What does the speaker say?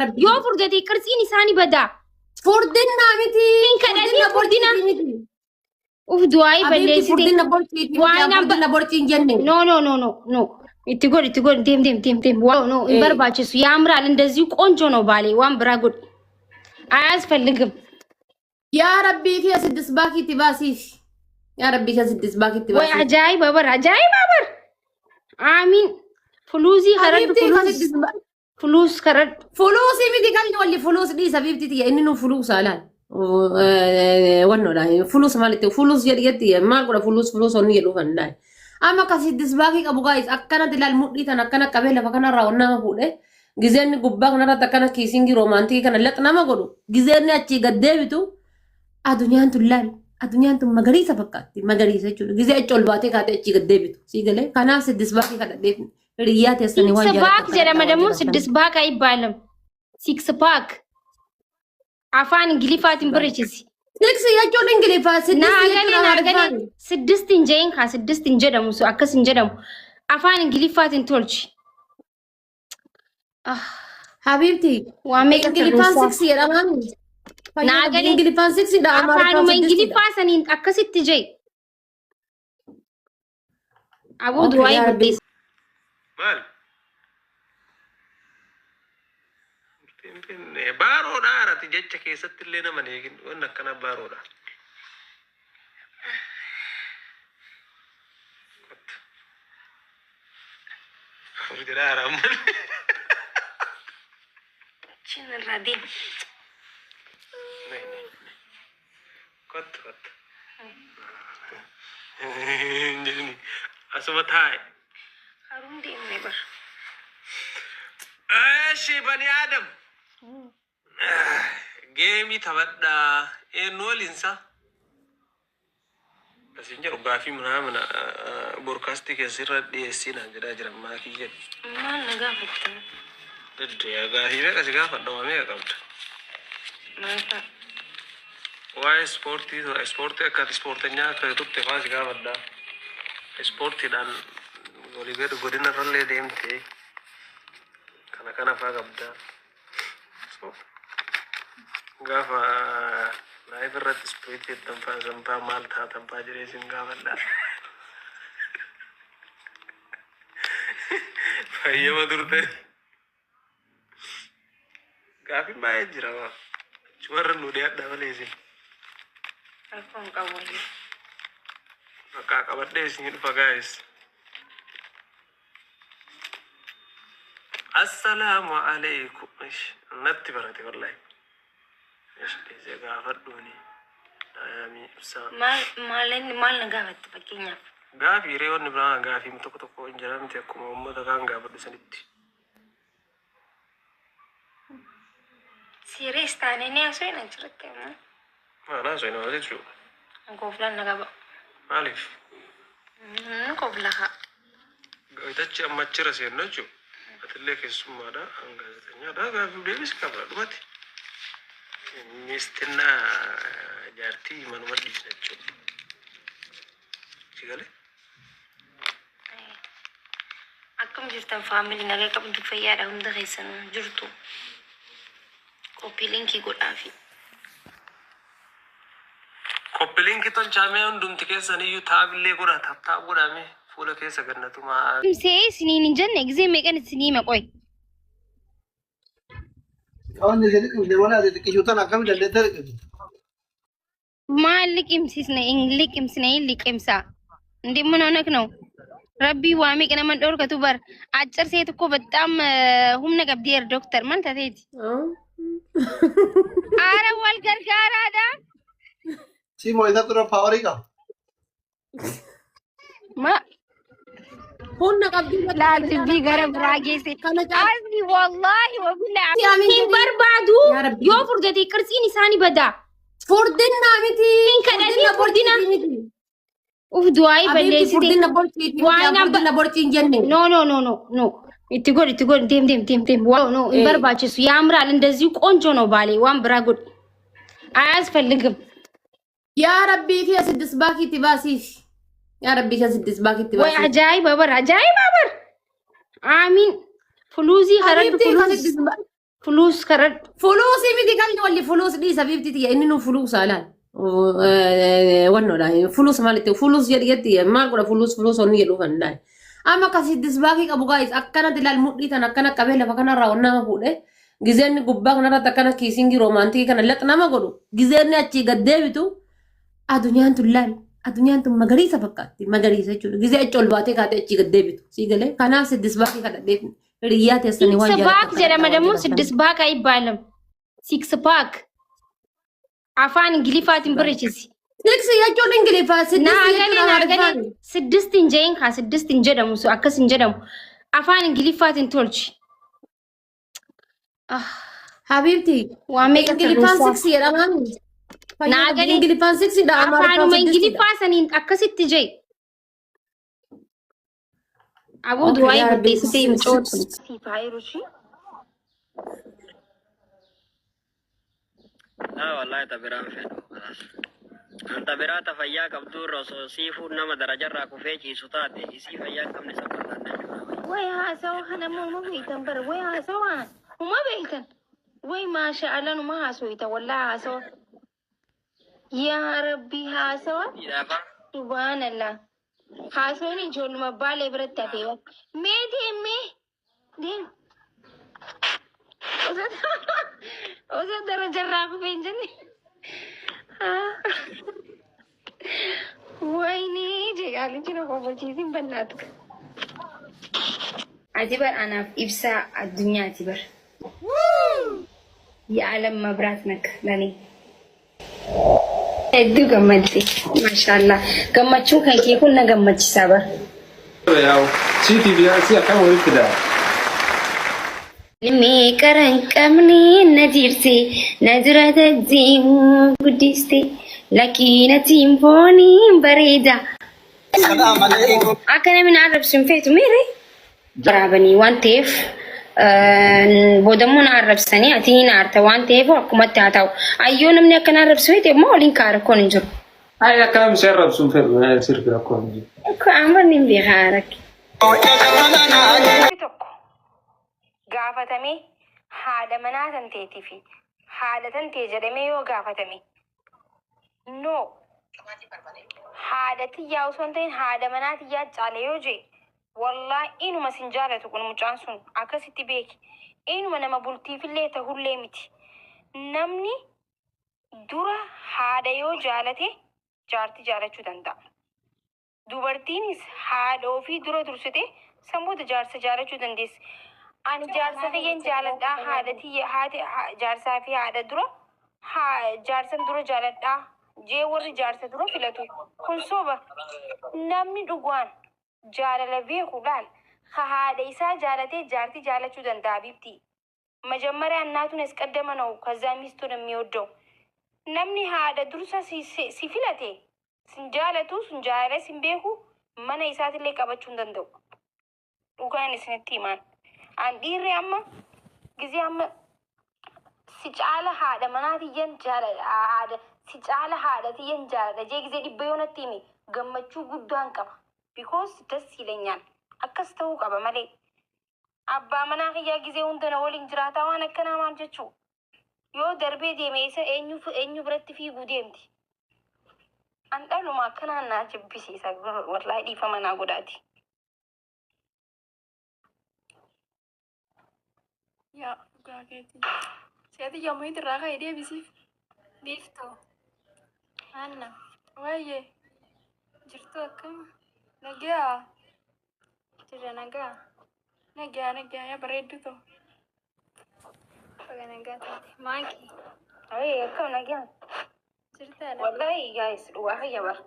Rabbi. Yoo furdate qirtsiin isaanii badaa. Furdinna miti. Hin kadhatin Furdinna furdina. borciiti miti. Uf du'aayii Habiibti balleessite. furdinna borciiti miti. Waan abba- Furdinna borcii hin jenne. No no no no no itti godhi itti godhi deem deem deem deem ዋው no Eh. በርባችሱ ያምራል። እንደዚሁ ቆንጆ ነው ባሌ ዋን ብራ ጉድ አያስፈልግም። Yaa Rabbii kee siddis baakiitti baasiif. Yaa Rabbii kee siddis baakiitti ወይ baasiif. አጃኢብ በር አጃኢብ በር አሚን ፍሉዚ ከረድ Habiibti kan ፍሉዝ siddis ba- ፍሉዝ ከረድ Fuluusii miti kan walli fuluus dhiisa biifti tiyya inni nu fuluusa laal. Wannoodha fuluus maalitti fuluus jedhi jetti maal godha fuluus fuluus onni jedhu kan laal. Amma akka siddis baakii qabu gaayis akkanatti laal mudhii tan akkana qabee lafa kanarraa ol nama fuudhe gizeenni gubbaa kanarratti akkana kiisingii roomaantikii kana lax nama godhu gizeenni achii gad deebitu addunyaan tun laal addunyaan tun magariisa fakkaatti magariisa jechuudha gizee achi ol baatee kaatee achii gad deebitu sii galee kanaaf siddis baakii kadhadheef hiriyyaa teessanii waan ሲክስ ፓክ jaallattan ጀለመ kadhadhaa waan ደግሞ jaallattan. ስድስት ፓክ አይባልም። ሲክስ ፓክ አፋን እንግሊፋትን ብርችሲ Siksi jechuun Ingiliffaa, siddis ናገሌ jechuun ናገሌ Amaariffaani. ስድስት እንጀይን ካ ስድስት እንጀደሙ አከስ እንጀደሙ አፋን እንግሊፋትን ቶልች Habiibti, ዋሜ Ingiliffaan siksi jedhamaami. Fayyaa Naagalee. Ingiliffaan siksidha, Afaanuma Amaariffaan siddisidha. Ingiliffaa saniin akkasitti jee. Aboo Okay, du'aayii yaa Rabbi. balleessa. Maal? Finfinnee baaroodha haarati jecha keessatti illee nama hin eegin wanni akkana baaroodha. Kottu. Jedhaa haaraan malee. Achiin irraa deemi. Nee, nee, nee. Kottu kottu. Hin jedhini. Asuma taa'i. Haruun deemne bara. Eeshi bani Aadam. Geemii taphadhaa. Eenyu waliinsa? Asiin jedhu gaafii manaa mana boorkaastii keessirra dhiyeessii naan jedhaa jira maakii jedhu. Maal na gaafatta? Deddeeyaa gaafii meeqa si gaafadha waa meeqa qabda? Maal fa'a? Waa'ee ispoortii ispoortii akka ati ispoortenyaa akka turte fa'aa si gaafadha. Ispoortiidhaan walii gadi godina irrallee deemtee kana kana fa'aa qabda. So, gaafa laayif irratti ispoortii jettan fa'aa san fa'aa maal taatan fa'aa jedhee sin gaafadha. Fayyama turte. Gaafiin baay'ee jira waa. Achumarra nu dhiyaadha malee isin. Rakkoon qabu wayii. Maqaa qabadhee isin dhufa gaayis. Assalaamu alaikum. Ish, Natti barate wallahi. Ish, dhiisee gaafadhuuni. Daa'imni ibsaa. Maal maal inni maal na gaafatta fakkeenyaaf? Gaafii reewoonni biraa gaafii tokko tokko hin jira miti akkuma uummata kaan gaafadhu sanitti. Siirees taanee ni haasofna achirratti ammoo. Maanaa osoo hin maal jechuudha. Kooflaan na qaba. Maaliif? Ni koofla haa. Gaafitachi amma achirra seennu jechuudha. Atillee keessummaadha, an gaazexeessaadha, gaafii deebis qaba dhumati. Mistinnaa jaartii manuma dhiisna jechuudha. Si galee? Akkam jirtan faamilii nagaa qabdu fayyaadha hunda keessanuu jirtu. Qophii linkii godhaafi. Koppiliinki tolchamee hundumti keessan iyyuu taabillee godha taaptaap godhame fuula keessa gannatumaa. See isiniin hin jenne gisee meeqan isinii hima qoy. Wanni isin dhiqimte mana ati xiqqishuu tana akkami dandeettee dhiqimte? Maal liqimsisne hin liqimsine hin liqimsa. እንዴ ምን ሆነክ ነው? ረቢ ዋሜ ቀነመን ዶርከቱ በር አጭር ሴት እኮ በጣም ሁምነ ቀብዲር ዶክተር ማን ታቴቲ አረ ወል ገርጋራዳ Si moo'isa ture paawarii qaba. ማ Humna qabdi. ላል ቢ ገረ ብራጌሴ Kana caalaa. አዚ ወላሂ ወቢላ Amiin hin jedhi. barbaadu Yaa Rabbi. yoo furdate qirtsiin isaanii badaa Furdinna miti. Hin kadhatin Furdinna furdina. borciiti miti. Uf du'aayii Habiibti balleessite. furdinna borciiti miti. Waan abba- Furdinna borcii hin jenne. No no no no no itti godhi itti godhi deem deem deem deem ዋው no Eh. በርባችሱ ያምራል። እንደዚሁ ቆንጆ ነው ባሌ ዋን ብራ ጉድ አያስፈልግም። Yaa Rabbii kee siddis baakiitti baasiif. Yaa Rabbii kee siddis baakiitti ወይ baasiif. አጃኢብ በር አጃኢብ በር አሚን ፍሉዚ ከረድ Habiibti kan ፍሉዝ siddis ba- Fuluus kadhadhu. Fuluusii miti kan walli fuluus dhiisa biifti tiyya inni nu fuluusaa laal. Wannoodha fuluus maalitti fuluus jedhi jetti maal godha fuluus fuluus onni jedhu kan laal. Amma akkasii disbaakii qabu gaayis akkanatti laal mudhii tan akkana qabee lafa kanarraa onnaa nama fuudhee gizeenni gubbaa kanarratti akkana kiisingii roomaantikii kana lax nama godhu gizeenni achii gad deebitu adunyaan tun laal adunyaan tun magariisa fakkaatti magariisa jechuudha gizee achi ol baatee kaatee achii gad deebitu sii galee kanaaf siddisbaakii kadhadheef hiriyyaa teessanii waan Six pack jaallattan jedhama kadhadhaa waan ደግሞ jaallattan. ስድስት pack አይባልም። Six pack afaan ingiliffaatiin barreessisi. Six jechuun ingiliffaa siddis Naa jechuun galee naa galee amaariffaan. ስድስት hin jedhin kaa ስድስት hin jedhamu su akkas hin jedhamu afaan ingiliffaatiin tolchi. Ah, Habiibti waa meeqa ingiliffaan sirreessaa? six jedhamaa. Naa galee Ingiliffaan sixidha amaariffaan afaanuma siddistidha. ingiliffaa saniin akkasitti jee. Aboo Okay du'aa yaa rabbi guddeessitee micoota. Siif haa eerushi. Laa wallahi ta biraan fedhu kalaas. An ta biraa ta fayyaa qabdu irra osoo siifuun nama darajarraa kufee ciisu taate isii fayyaa hin qabne san barbaadna jechuudha. Way haasawa kana immoo uma beektan bara. Way haasawa kana uma beektan. Way maasha Allah numa haasoyita wallahi haasawa. Yaa Rabbi haasawa. Dhiidhaafaa. Subhaanallah. Haasawni ijoolluma baalee biratti hafee. Mee deemee deem. Osoo darajarraa kufee hin jenne. Wayinii jeeqaalichi na kofalchiisin bannaatu. Ati bar anaaf ibsaa addunyaati bar. የዓለም መብራት ነክ ለኔ hedduu gammadde maashaallah gammachuun kan kee kun na gammachiisa bar. Yaa'u siitii fi si akkam walitti fidaa? Ilmee qara hin qabne na jiirte na dura deemuu guddiste lakkii natti hin fooniin bareeda. Akka namni na arrabsu hin feetu miire waraabanii waan ta'eef boodammoo na arrabsanii ati ni aarta waan ta'eef akkumatti haa ta'u. Ayyoo namni akka na arrabsu feete immoo waliin kaara rakkoon hin jiru. Ay akka namni si arrabsu hin fedhu sirbi rakkoon hin jiru. Akka amma ni beekaa rakki. Tokko gaafatamee haadha manaa tan teetii fi haadha tan tee jedhamee yoo gaafatame no haadha tiyyaa osoo hin ta'in haadha manaa tiyyaa caale yoo jee wallaahi inuma sin jaalatu kun mucaan sun akkasitti beeki inuma nama bultiifillee tahullee miti namni dura haadha yoo jaalate jaartii jaalachuu danda'a. Dubartiinis haadha ofii dura dursite san booda jaarsa jaalachuu dandeessi. Ani jaarsa kiyyan jaaladhaa haadha tiyya haati jaarsaa fi haadha dura haa jaarsan dura jaaladhaa jee warri jaarsa dura filatu kun soba. Namni dhugaan jaalala beeku laal ka haadha isaa jaalatee jaartii jaalachuu danda'a bibtii. መጀመሪያ እናቱን ያስቀደመ ነው ከዛ ሚስቱን የሚወደው። Namni haadha dursa si filate sin jaalatu sun jaalala sin beeku mana isaatillee qabachuu hin danda'u. Dhugaan isinitti himaan. An dhiirri amma gizee amma si caala haadha manaa tiyyan jaaladha haadha si caala haadha tiyyan jaaladha jee gizee dhibba yoo natti hime gammachuu guddaan qaba. Because das ይለኛል. Akkas ta'uu qaba malee. Abbaa manaa kiyyaa gizee hunda na waliin jiraataa waan akkanaa maal jechuu? Yoo darbee deeme isa eenyu eenyu biratti fiiguu deemti? An dhaluma akkanaan naa jibbisiisa wallaahi dhiifama naa godhaati. Yaa dhugaa keetii. Seeti yommuu irraa ka'e deebisiif. Biiftuu. Anna. Wayyee Jirtu akkam? Nagaa. Jirra nagaa. Nagaa nagaa yaa bareeddu too. Baga nagaa taate. Maaki. Ayy akkam nagaa. Jirtaa nagaa. Wallaahi guys dhugaa kiyya bara.